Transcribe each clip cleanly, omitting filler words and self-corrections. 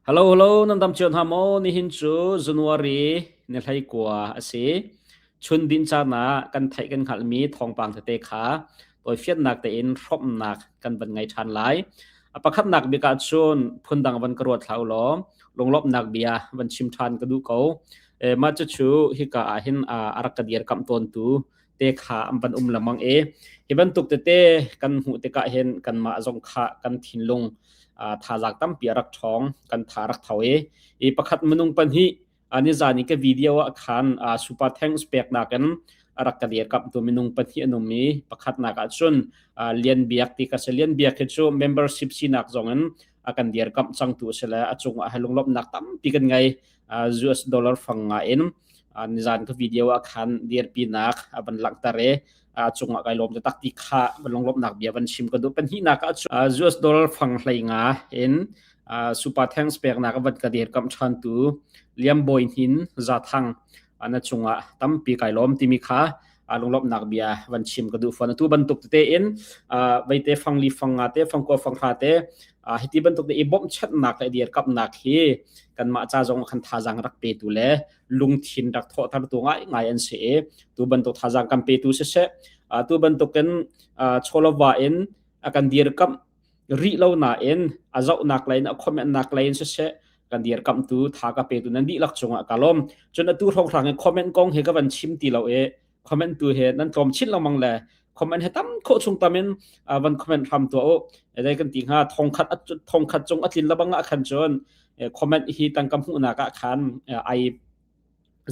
Hello hello nan dam cio hna maw? Nihin cu January ni 19 a si. Chun din caan ah kan theih kan hngalhmi thawngpang tete kha tawifiannak tein hrawmhnak kan van ngei ṭhan lai. A pakhatnak bik ah cun phundang van ka ruat hlah u law lunglawmhnak bia van chim ṭhan ka duh ko. E, mah cucu hika ah hin a rak ka dirkamh tawntu te kha an van um lengmang i hi bantuk tete kan hmuh tikah hin kanmah zong kha kan thinlung thazaang tampi a rak ṭhawng kan tha rak tho i i pakhat minung pahnih nizan i ka video ah khan super thanks peknak in a rak ka dirkamhtu minung pahnih an um i pakhatnak ah cun Lian Biak ti ka si Lian Biak hi cu membership sinak zong in a kan dirkamh cangtu a si le a cungah lunglawmhnak tampi kan ngei US dollar fang nga in nizan ka video ah khan dirpinak a van langhter i a cungah kai lawm tak ti kha van lunglawmhnak bia van chim ka duh pahnihnak ah US dollar fang hlei nga in super thanks peknak a van ka dirkamh ṭhan tu Liam Bawi Hnin Zathang na cungah tampi kai lawm timi kha lunglawmhnak bia van chim ka duh fawn atu bantuk tete in veite fang li fang nga te fang kua fang hra te hiti bantuk te i bawmhchanhnak le dirkamhnak hi kanmah ca zong khan thazaang rak petu le lungthin rak thawhtertu ngai ngai an si i tu bantuk thazaang kan petu siseh tu bantukin chawlova in a kan dirkamh rih lo nain a zohnak lei in a comment nak lei in siseh kan dirkamhtu tha ka petu nan dihlak cungah ka lawm cun atu hrawnghrang in comment kong he ka van chim ti lo i comment tu he nan tlawm chin lengmang le comment he tam khawh chung tam in van comment hram tuah u dai kan ti hnga thongkhat thongkhat cung a tlin labang ah khan cun comment hi tangka hmuhnak ah khan ai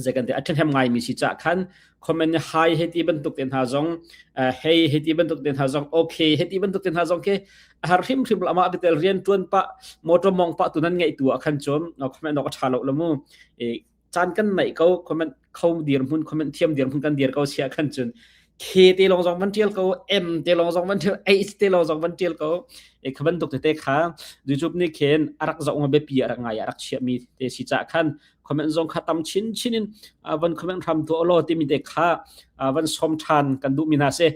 zei kan ti a ṭhahnem ngaimi si cah khan comment hi hei ti bantuk te hna zong hei hei ti bantuk te hna zong okay hei ti bantuk te hna zong khi a har hrimhrim lo amah betel rian ṭuan pah motor mong pah tu nan ngeih tu ah khan cun comment ok a ṭha lo lo mu caan kan neih ko comment kho dirhmun comment thiam dirhmun kan dir ko sia khan cun K te lawng zong van ṭial ko M te lawng zong van ṭial H te lawng zong van ṭial ko e kha bantuk tete kha YouTube nih khin a rak zoh nga biapi a rak ngai a rak chiahmi te si cah khan comment zong kha tam chin chin in van comment hram tu law timi te kha van som ṭhan kan duhmi hna si.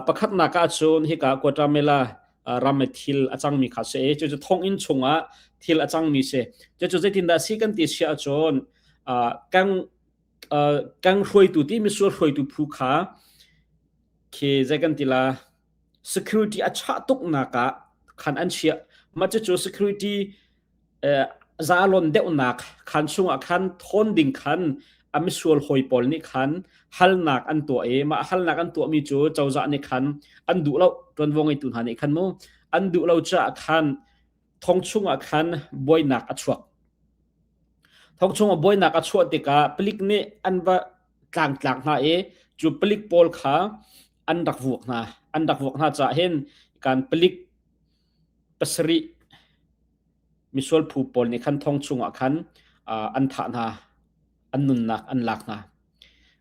Pakhatnak ah cun hika Guatemala ram i thil a cangmi kha si i cucu thonginn chungah thil a cangmi si. Cucu zeitindah si kan ti si ahcun kan kan hruaitu ti misual hruaitu phu kha khi zei kan ti la security a chah tuknak ah khan an chiah. Mah cucu security zalon deuhnak khaan chungah khan thawn ding khan a misual hawi pawl nih khan halnak an tuah i mah halnak an tuahmi cu cozah nih khan an duh lo ṭuanvo ngeitu hna nih khan mu an duh lo caah khan thong chungah khan buainak a chuak thong chungah buainak a chuah tikah palik nih an va tlangtlak hna i cu palik pawl kha an rak vuak hna an rak vuak hna caah hin kan palik pasarih misual phu pawl nih khan thong chungah khan an thah hna an nunnak an lak hna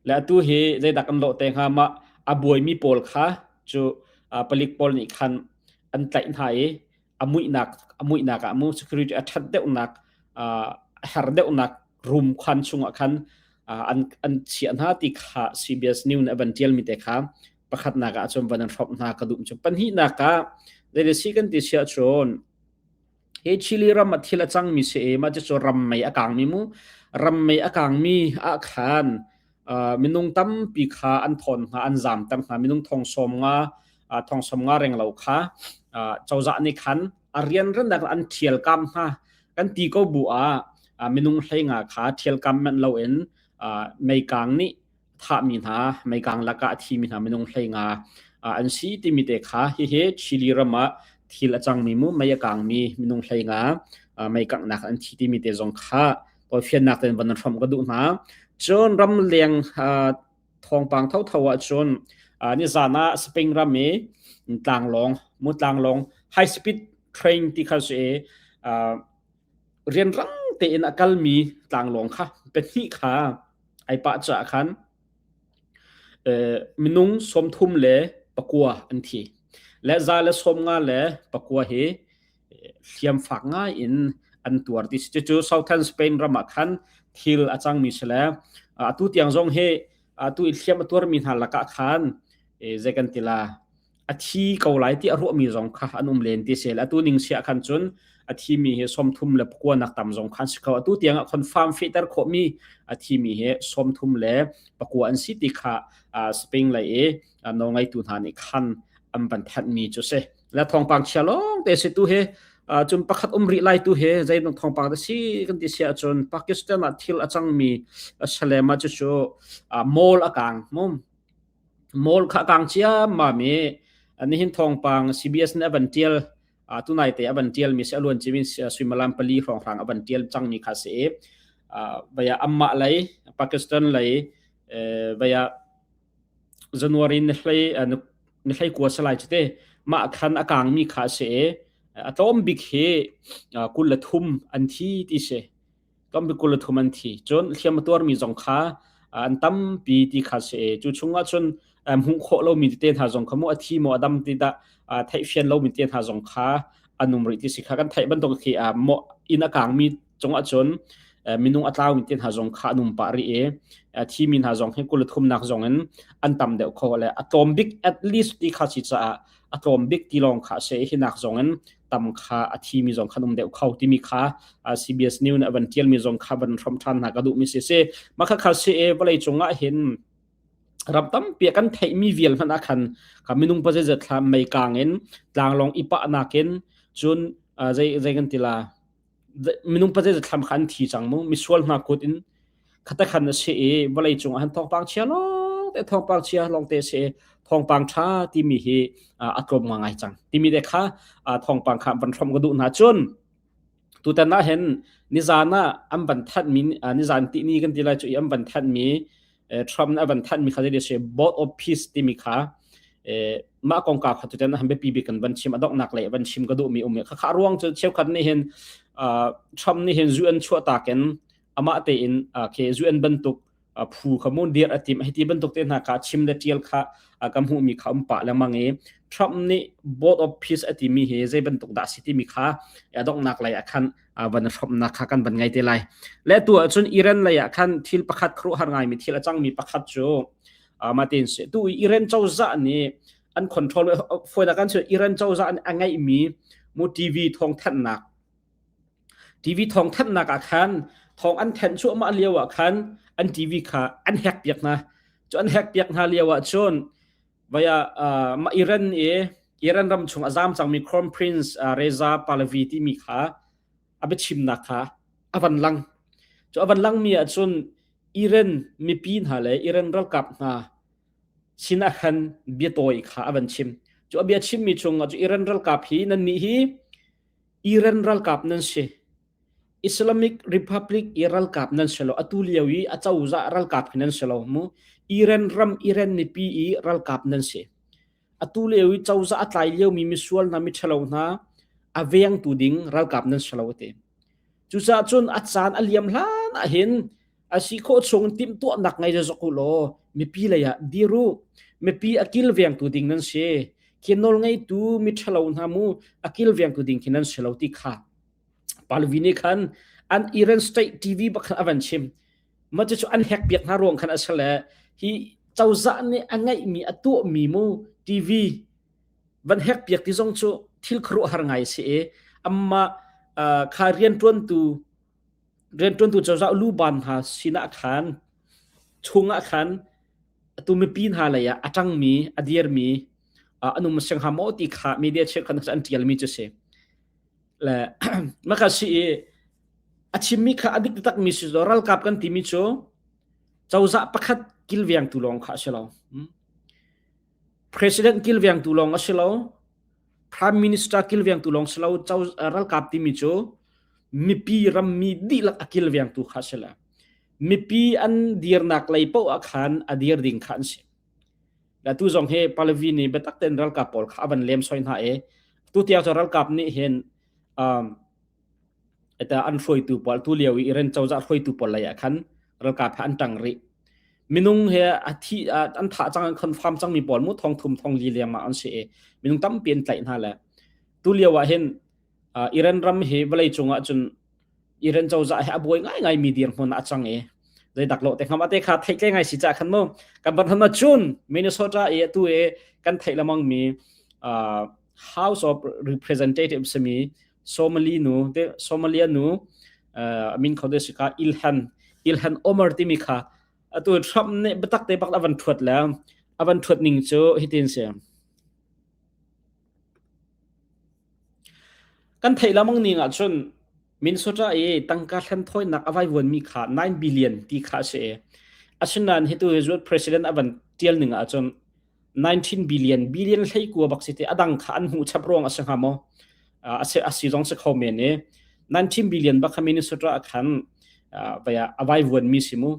le atu hi zeidah kan lawh te hnga mah a buaimi pawl kha cu palik pawl nih khan an tlaih hna i a muihnak a muihnak ah mu security a that deuhnak a her deuhnak room khan chungah khan an an chiah hna ti kha CBS News nih a van tialmi te kha pakhatnak ah cun van an hrawmh hna ka duh cu pahnihnak ah zei si kan ti siah cun hi Chile ram ah thil a cangmi si e ma cu ram mei a kangmi mu ram mei a kangmi ah khan minung tampi kha an thawn hna an zam tam hna minung thong som nga thong som nga reng lo kha cozah nih khan a rianrannak an thial kam hna kan ti ko bu ah minung hlei nga kha thial kam manh lo in meikang nih thahmi hna meikang lakah a thimi hna minung 15 an si timi te kha hihi Chile ram ah thil a cangmi mu mei a kangmi minung 15 mei kanghnak an thi timi te zong kha tawifiannak ten van hram ka duh hna cun ramleng thawngpang thotho ah cun nizan ah Spain ram i tlanglawng mu tlanglawng high speed train ti kha si rianrang tein a kalmi tlanglawng kha pahnih kha ai pah caah khan minung 39 an thi. Le za le 54 hi hliam fak ngai in an tuar ti si. Cucu Southern Spain ram ah khan thil a cangmi si le atu tiang zong hi atu i hliam a tuarmi hna lakah khan zei kan ti la a thi ko lai ti a ruahmi zong kha an um len ti si. Atu ning sia khan cun a thimi hi 39 nak tam zong khan si kho. Atu tiang ah confirm fehter khawhmi a thimi hi 39 an si ti kha Spain lei i nawlngeitu hna nih khan an van thanhmi cu si. Le thawngpang chia lawng te si tu hi cun pakhat um rih lai tu hi zei thawngpang te si kan ti si ahcun Pakistan ah thil a cangmi salema cu cu mall a kang mum mall kha kang ciammam i nihin thawngpang CBS nih a van tial tunai te a van tial mi si a luan cimin suimilam pali hrawnghrang a van tial cangmi kha si i vaya ammah lei Pakistan lei vaya January ni hlei ni hlei kua salai cu te mah khan a kangmi kha a si i a tlawm bik hi 23 an thi ti si tlawm bik 23 an thi cun hliam a tuarmi zong kha an tampi ti kha si i cu chungah cun hmuh khawh lomi tete hna zong kha mu a thi maw a dam ti dah theihfian lomi te hna zong kha an um rih ti si kha kan theih bantuk khi maw inn a kangmi cungah cun minung a tlaumi te hna zong kha an um pah rih i thimi hna zong hi 33 nak zong in an tam deuh kho le a tlawm bik at least ti kha si caah a tlawm bik ti lawng kha se hi nak zong in tam kha a thimi zong khan um deuh kho timi kha CBS News nih a van tialmi zong kha van hrom than hna ka duhmi si si makha kha si e vawlei cungah hin ram tampi kan theihmi vial hmanh ah khan ka minung pa zeizat thla mei kang in tlanglawng i pah nakin cun zei zei kan ti la minung pa zeizat thlam kha an thi cang mu misual hna kut in khata khan a si i vawlei cung ah han thawngpang chia lawng te thawngpang chia lawng te si thawngpang tha timi hi a tlawm ngai cang timi te kha thawngpang kha van hrom ka duh hna cun tutan ah hin nizan ah an van thanh mi nizan ti ni kan ti lai cu i an van thanh mi Trump nih a van thanh mi kha zei si Board of Peace timi kha mah kongkau kha tutan han biapi bik kan van chim a donghnak lei van chim ka duh mi um kha kha ruang cu cheukhat nih hin Trump nih hin UN chuah takin amah tein ke UN bantuk phu kha mun dir atim hiti bantuk te hna kha chim le tial kha ka hmuh mi kha um pah lengmang i Trump nih Board of Peace ati mi hi zei bantuk dah si timi kha donghnak lei ah khan van hrawmnak kha kan van ngai te lai le tu ahcun Iran lei ah khan thil pakhat khuaruahhar ngaimi thil a cangmi pakhat cu matin si tu Iran cozah nih an control foi kan Iran cozah nih a ngeihmi mu TV thawngthanhnak TV thawngthanhnak ah khan thawng an thenh cuahmah lio ah khan an TV kha an hack piak hna cu an hack piak hna lio ah cun vaya uh, Iran i Iran ram chung a zam cangmi Crown Prince Reza Pahlavi timi kha a biachimnak kha a van lang cu a van langmi ah cun Iran mipi hna le Iran ralkap hna sinah khan biatawi kha a van chim cu a bia chimmi chungah cu Iran ralkap hi nan nih hi Iran ralkap nan si Islamic Republic i ralkap nan si lo atu lio i a cozah ralkap hi nan si lo mu Iran ram Iran mipi i ralkap nan si atu lio i cozah a tlai liomi misual hna miṭhalo hna a vengtu ding ralkap nan si lo ati cucaah cun a caan a liam hlan ah hin a si khawh chung timhtuahnak ngei zok u law mipi lei ah dir u mipi a kilvengtu ding nan si khi nawl ngeitu miṭhalo hna mu a kilvengtu ding khi nan si lo ti kha Pahlavi nih khan an Iran State TV bak khan a van chim mah cu an hack piak hna ruang khan a si le hi cozah nih a ngeihmi a tuahmi mu TV van hack piak ti zong cu thil khuaruahhar ngai si i amma kha rianṭuantu rianṭuantu cozah luban hna sinah khan chungah khan atu mipi hna lei ah a ṭangmi a dirmi an um sing ha maw ti kha media cheukhat an ṭialmi cu si le maka si i a chimmi kha a dik takmi si ralkap kan timi cu cozah pakhat kilvengtu lawng kha a si lo president kilvengtu lawng a si lo prime minister kilvengtu lawng si lo ralkap timi cu mipi rammi dihlak a kilvengtu kha a si le mipi an dirnak lei paoh ah khan a dir ding kha an si Tu zong hi Pahlavi nih biatak tein ralkap pawl kha a van lem soi hna i tu tiang cu ralkap nih hin um, eta an hruaitu pawl tu lio i Iran cozah hruaitu pawl lei ah khan ralkap he an ṭang rih. Minung he a thi an thah cang an confirm cangmi pawl mu thong thum thong li leng ma an si i minung tampi an tlaih hna le tu lio ah hin uh, Iran ram hi vawlei cung ah cun. Iran cozah he a buai ngaingai mi dirhmun ah a cang i zeidak lo te ngam ate kha theih tle ngai si ca khan mu kan ban hama chun Minnesota i atu i kan theih lamang mi House of Representatives simi Somali nu te Somalia nu min kho de sika Ilhan Ilhan Omar timi kha atu Trump nih biatak te bak avan thuat le avan thuat ning cu hitin si Kan theih lamang ning ahcun Minnesota i tangka hlenthawinak a vaivuanmi kha 9 billion ti kha a si i asinain hitu hi zuat president a van tial ning ahcun 19 billion billion hlei kua bak si ti a dang kha an hmuh chap ruang a si hnga maw a si a si zong si kho men i 19 billion bak kha Minnesota ah khan vaya a vaivuanmi si mu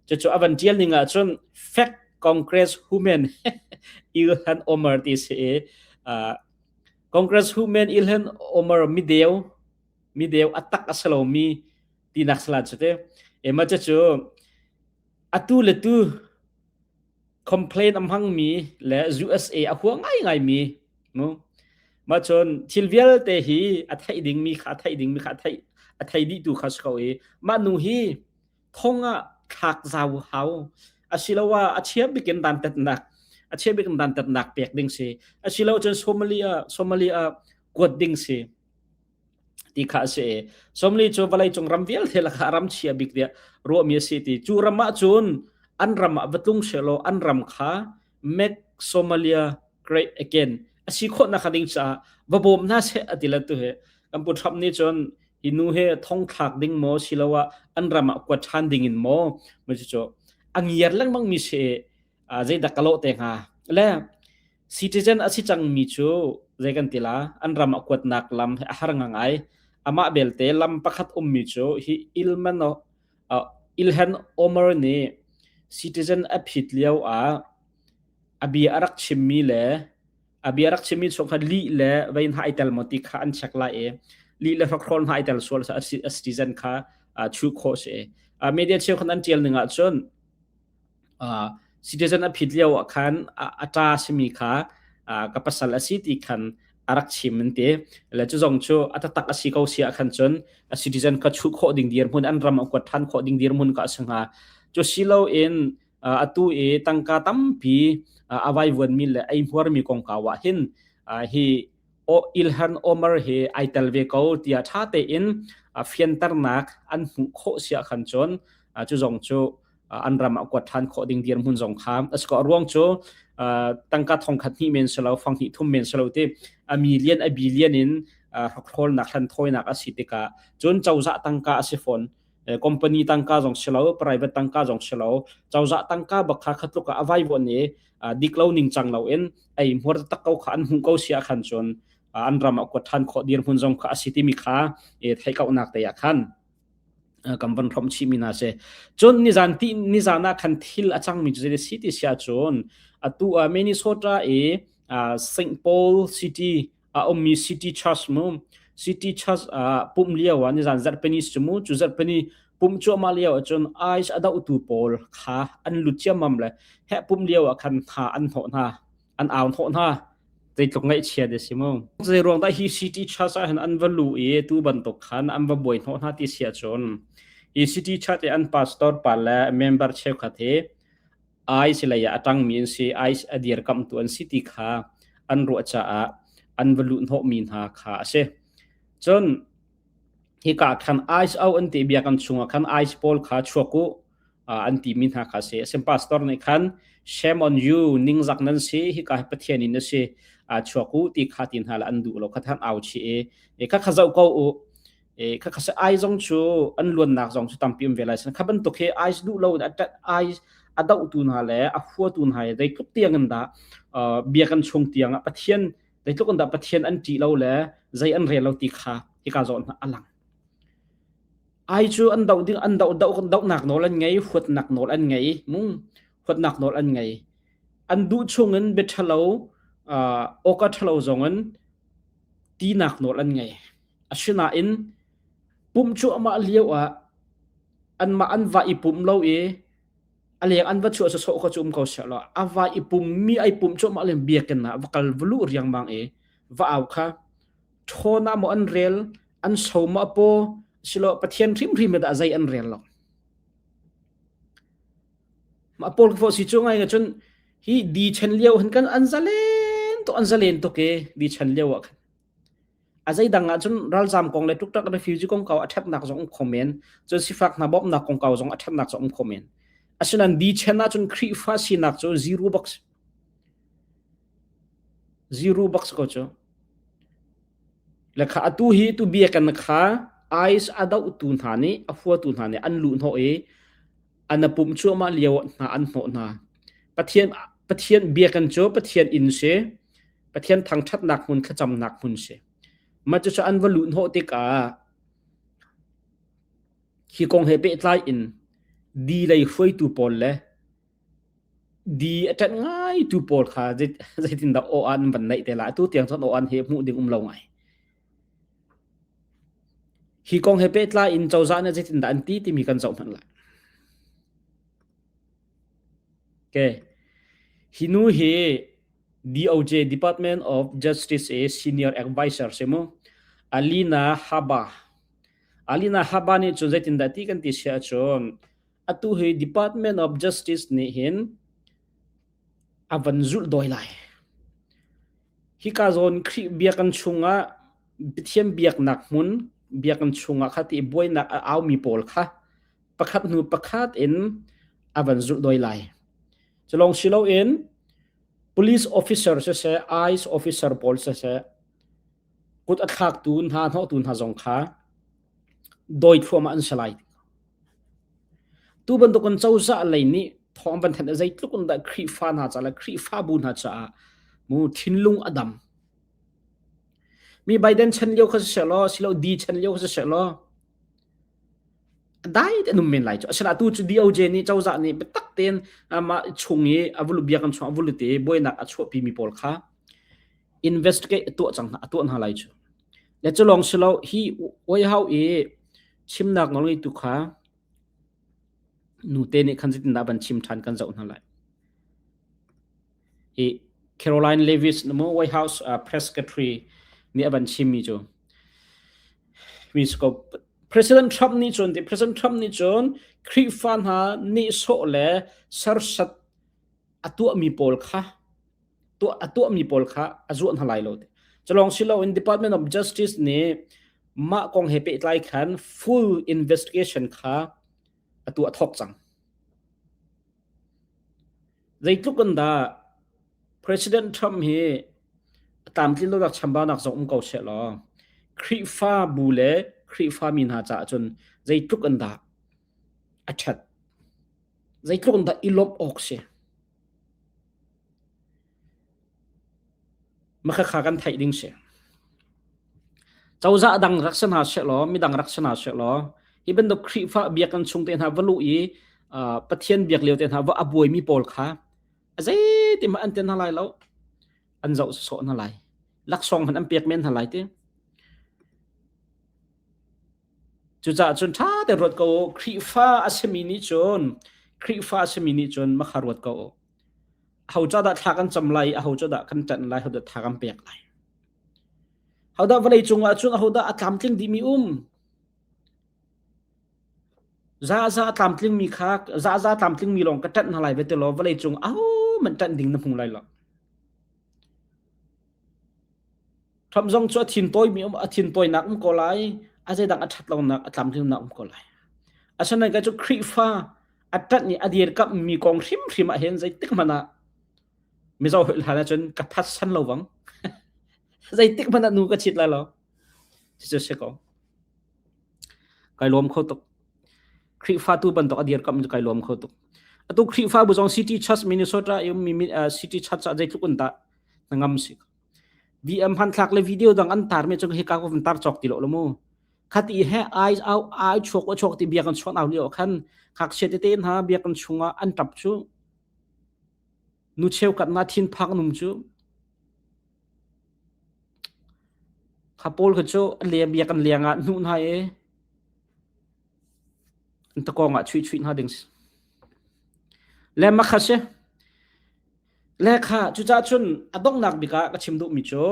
cucu a van tial ning ahcun fact Congresswoman Ilhan Omar ti si i Congresswoman Ilhan Omar mideu mideu a tak a si lomi tinak sala cu te. Ema cu cu atu le tu complain a hmangmi le USA a hua ngaingai mi mu ma cun thil vialte hi a theih dingmi kha a theih dingmi kha a theih a thei dih tu kha si ko i mah nu hi thong ah thlak zau hau asiloah a chia bik in dantatnak a chia bik in dantatnak pek ding si asilo cun Somalia Somalia kuat ding si ti kha a si Somali cu vawlei cung ram vialte lakah ram chia bik tiah ruahmi a si ti cu ram ah cun an ram ah va tlung selaw an ram kha make Somalia great again a si khawh nak ding caah va bawm hna seh a ti le tu he kan pu Trump nih cun hi nu he thong thlak ding maw siloah an ram ah kuat ṭhan ding in maw ma cu a ngiar lengmang mi si zeidah ka lawh te hnga le citizen a si cang mi cu zei kan ti la an ram ah kuatnak lam a har ngangai amah belte lam pakhat ummi cu hi Ilman Ilhan Omar nih citizen a phit lio ah a bia a rak chimmi le a bia rak chimmi chung kha lih le vein ha ai tel maw ti kha an check lai i lih le hrokhrawl hna ai tel sual a citizen kha chuh khawh si media cheu khan an tial ning ah cun citizen a phit lio ah khan a ṭa simi kha ka pasal a si ti khan a rak chim an ti le cu zong cu a taktak a si ko si ah khan cun a citizen kha chuh khawh ding dirhmun an ram a kuat ṭhan khawh ding dirhmun ka a si hnga cu si lo in atu i tangka tampi a vaivuanmi le eihmuarmi kongkau ah hin hi Ilhan Omar hi ai tel ve ko tiah ṭha tein fianternak an hmuh khawh si ah khan cun cu zong cu an ram ah kuat ṭhan khawh ding dirhmun zong kha a si ko. A ruang cu tangka thong khat hnih men si lo, fang hnih thum men si lo ti a million a billion in hrokhrawlnak hlanthawinak a si tikah cun cozah tangka a si fawn. Company tangka zong si lo, private tangka zong si lo, cozah tangka bak kha khatluk ah a vaivuan i dik lo ningcang lo in ei hmuar tak ko kha an hmuh ko si ah khan cun an ram ah kuat ṭhan khawh dirhmun zong kha a si timi kha theih kauhnak te ah khan kan van hrawmh chihmi hna si. Cun nizan ti nizan ah khan thil a cangmi cu zei si ti si ahcun atu ah Minnesota i St. Paul City a ummi City Church mu City Church ah pumh lio ah nizan zarhpini cu mu cu zarhpini pumh cuahmah lio ahcun ICE a dohtu pawl kha an lut ciammam le heh pumh lio ah khan hna an hnawh hna an au hnawh hna zeitluk ngaihchia de si mu zei ruang dah hi city church ah hin an va lu i tu bantuk khan an va buai hnawh hna ti si ahcun hi city church i an pastor pa le member cheukhat hi ICE lei ah a ṭangmi an si ICE a dirkamhtu an si ti kha an ruah caah an va luh hnawhmi hna kha a si cun hika khan ICE au an ti biakam chungah khan ICE pawl kha chuak u an timi hna kha si asin pastor nih khan shame on you ningzak nan si hika hi Pathian in a si chuak u ti kha ti hna la an duh lo kha than au chi i kha kha zoh ko u e kha kha ai zong cu an luannak zong cu tampi um ve lai sin kha bantuk hi ai duh lo ai a doh tu hna le a hua tu hna hi zeitluk tiang in dah bia kan chung tiang ah Pathian zeitluk in dah Pathian an ṭih lo le zei an rel lo ti kha hika zawn hna a lang Ai cu an doh ding an doh doh dohnak nawl an ngei, huatnak nawl an ngei, mu huatnak nawl an ngei. An duh chungin bia ṭhalo, uh, awka ṭhalo zongin tinak nawl an ngei. Asinain pumh cu amah lio ah anmah an va i pum lo i a leng an va chuah sawsawh kha cu um ko seh law a va i pum mi ai pum cu amah len biakinn ah va kal va luh riangmang i va au kha ṭhawn ah maw an rel an so maw a paw? Silo Pathian hrimhrim dah zei an rel lo. Mah pawl ka si cu ngai cun hi di chen lio hin kan an zalen to an zalen tuk e di chen lio ah khan. A zeidang ah cun ralzam kong le ṭukṭak refugee kongkau a ṭhatnak zong um kho men, cun sifak hna bawmhnak kongkau zong a ṭhatnak zong um kho men. Asinain di-chen ahcun Khrihfa sinak cu zero box zero box ko cu. Le kha atu hi tu biakinn kha ICE a dohtu hna nih a huatu hna nih an luh hnawh i an a pumh cuahmah lio hna an hnawh hna. Pathian Pathian biakinn cu Pathian inn si. Pathian thangṭhatnak hmun thlacamnak hmun si. Mah cucu an va luh hnawh tikah hi kong he pehtlai in di lei hruaitu pawl le di a ṭanh ngaitu pawl kha zeitindah aw an van neih te lai. Atu tiang cun aw an he hmuh ding um lo ngai. Hi kong he pehtlai in cozah nih zeitindah an ti timi kan zoh hmanh lai. Okay. Hi nu hi DOJ Department of Justice i senior advisor si mu. Alina Haba. Alina Haba nih cun zeitindah ti kan ti si ahcun atu hi Department of Justice nih hin a van zulh dawi lai. Hika zawn Khrih biakinn chungah Pathian biaknak hmun biakinn chungah kha ti buainak a aumi pawl kha pakhat hnu pakhat in a van zulh dawi lai. Culong si loin Police officer siseh, ICE officer pawl siseh, kut a thlaktu hna hnawhtu hna zong kha dawi thluahmah an si lai. Tu bantukin cozah lei nih thawng van thanh zeitluk in dah Khrihfa hna caah le Khrihfabu hna caah mu thinlung a dam. Mi Biden chan lio kha siseh law, silo D chan lio kha siseh law, dai te num men lai cu asina tu cu DOJ nih cozah nih biatak tein amah chung i a vulu biakinn chung a vulu te buainak a chuahpi mi pawl kha investigate a tuah cang hna a tuah hna lai cu le cu lawng si lo hi White House i chimnak nawl ngeitu kha nute nih khan zeitindah van chim ṭhan kan zoh hna lai i Caroline Leavitt na White House uh, press secretary nih a van chimmi cu mi ko President Trump nih cun President Trump nih cun Khrihfa hna nihsawh le sersat a tuahmi pawl kha tuah a tuahmi pawl kha a zuah hna lai lo ti. Culong siloin Department of Justice nih mah kong he pehtlai khan full investigation kha a tuah thawk cang. Zeitluk in dah President Trump hi a tlamtlin lonak chambaunak zong um ko sehlaw Khrihfabu le Khrihfami hna caah cun zeitluk in dah a ṭhat, zeitluk in dah i lawmh awk si. Makhakha kan theih ding si. Cozah dang rak si hna sehlaw, midang rak si hna sehlaw, hi bantuk Khrihfa biakinn chung te hna va luh i uh, Pathian biak lio te hna va a buaimi pawl kha a zeitin hmanh an ti hna lai lo. An zoh sawh hna lai. Laksawng hmanh an pek men hna lai ti. Cucaah cun ṭha tein ruat ko u. Khrihfa a simi nih cun Khrihfa a simi nih cun makha ruat ko u. Aho ca dah thla kan cam lai i aho ca dah kan ṭanh lai, hodah tha kan pek lai. Hodah vawlei cung ah cun ahodah a tlamtling dihmi um? Za za a tlamtlingmi kha za za tlamtlingmi lawng ka ṭanh hna lai ve ti law vawlei cung ahohmanh ṭanh ding na hmu lai lo. Trump zong cu a thin tawimi um a thin tawinak um ko lai, a zeidang a ṭhat lonak a tlamtlinnak um ko lai. Asinain ka cu Khrihfa a ṭanh i a dirkamhmi kong hrimhrim ah hin zeitik hmanh ah Mizo holh hlan ahcun ka phat san lo bang. Zeitik hmanh ah nu ka chit lai lo. Cucu si ko. Kai lawm kho tuk. Khrihfa tu bantuk a dirkamh cu kai lawm kho tuk. Atu Khrihfabu zong City Church Minnesota i ummi City Church ah zeitluk in dah ngam si. VM hmanthlak le video dang an tarmi cu hika ko van tar cawk ti lo lo mu. Khati he ai au ai chuak o chuak ti biakinn chuan au lio khan ngakchia tete hna biakinn chungah an ṭap cu nu cheukhat na thinphak num cu kha pawl kha cu le biakinn leng ah hnuh hna i an takawng ah chuih chuih hna ding si le makha si le kha cucaah cun a donghnak bik ah ka chim duhmi cu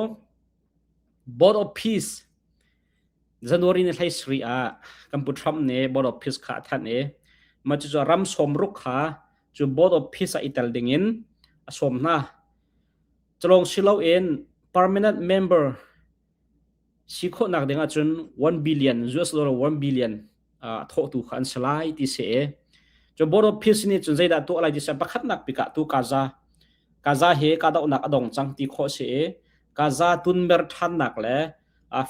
Board of Peace. January ni 13 ah kan pu Trump nih Board of Peace kha a thanh i mah cucu ram sawmruk kha cu Board of Peace ah i tel dingin a sawm hna. Culawng si loin permanent member si khawhnak ding ahcun 1 billion US dollar 1 billion a thawhtu kha an si lai ti si i cu Board of Peace nih cun zeidah tuah lai ti si pakhatnak bik ah tu Gaza Gaza hi kahdohnak a dong cang ti khawh si i Gaza tunmer ṭhannak le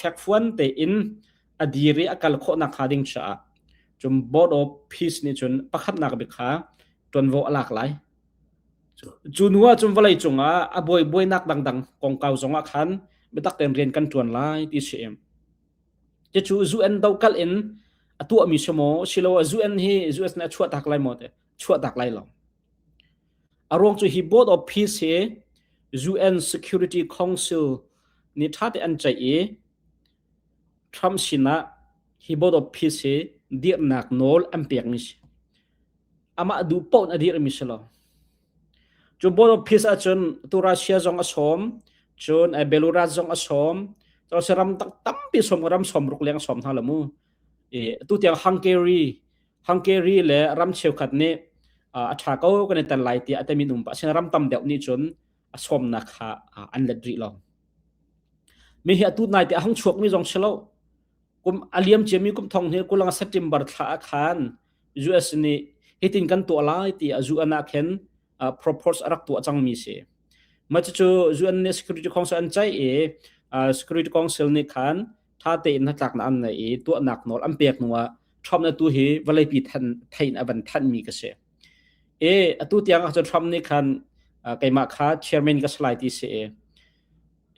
fekfuan tein a dir i a kal khawhnak hnga ding caah cun Board of Peace nih cun pakhatnak bik kha ṭuanvo a lak lai. Cu hnu ah cun vawlei cungah a buaibuainak dangdang kongkau zongah khan biatak tein rian kan ṭuan lai ti si. Cucu UN dokalh in a tuahmi si maw siloah UN hi US nih a chuahtak lai maw ti chuahtak lai lo. A ruang cu hi Board of Peace hi UN Security Council nih ṭha tein an ceih i Trump sinah hi Board of Peace hi dirhnak nawl an pekmi si. Amah duh paoh in a dirhmi si lo. Cu Board of Peace ahcun tu Russia zong a sawm, cun Belarus zong a sawm, cun ram tampi sawm ram sawmruk leng a sawm hna lo mu. I tu tiang Hungary Hungary le ram cheukhat nih a ṭha ko kan i tel lai tiah a timi um pah. Asinain ram tam deuh nih cun a sawmnak kha an let rih lo. Mi hi atu nai te a hung chuakmi zong si lo. Kum a liam ciami kum thong hi kulang September thla ah khan US nih hitin kan tuah lai ti a UN ah khin propose a rak tuah cangmi si. Mah cucu UN nih Security Council an ceih i Security Council nih khan ṭha tein hnatlaknak an nei i tuahnak nawl an pek hnu ah Trump na tu hi vawleipi than thein a van thanmi ka si. E atu tiang ah cun Trump nih khan keimah kha chairman ka si lai ti si i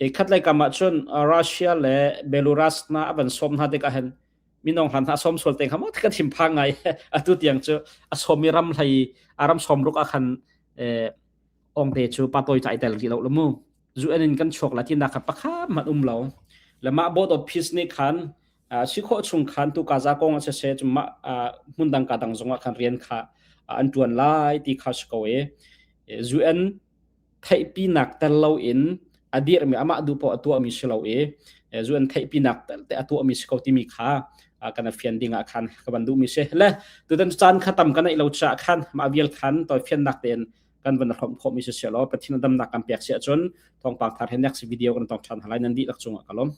e khat lei kam ah cun Russia le Belarus na a van sawm hna tikah hin minong hlan hna sawm sual te kha mo ka thim phang ngai atu tiang cu a sawmi ram hlei a ram sawm ruk ah khan ongte cu pa toi chai tel rih lo lo mu UN in kan chuak la ti nak kha pakha man um lo le mah board of peace nih khan si khawh chung khan tu Gaza kong a siseh cu mah hmun dang ka dang zongah khan rian kha an ṭuan lai ti kha si ko i UN theihpinak tel loin a dirhmi amah duh paoh a tuahmi si lo i UN theihpinak tel te a tuahmi si ko timi kha kan fian ding ah khan ka van duhmi si le tutan caan kha tam ka neih lo caah khan mah vial khan toi fiannak tein kan van hrawm khawhmi si selaw Pathian damnak kan pek si ahcun thawngpang thar he next video kan tong ṭhan halai nan dihlak cungah ka lawm.